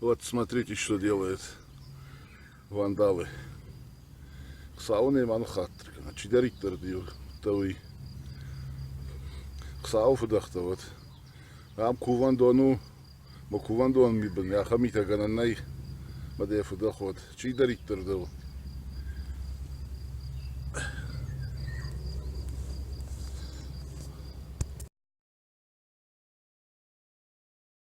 Вот смотрите, что делают вандалы. Хуыцауы нӕма ныххатыр кӕна, чидӕриддӕр дӕ уый. Хуыцауы фыдӕхтӕ уӕд. Ам кувӕндон у, мӕ кувӕндон ми бын ахӕм митӕ гӕнӕн нӕй, мӕ дӕ фыдӕх уӕд. Чидӕриддӕр дӕ у.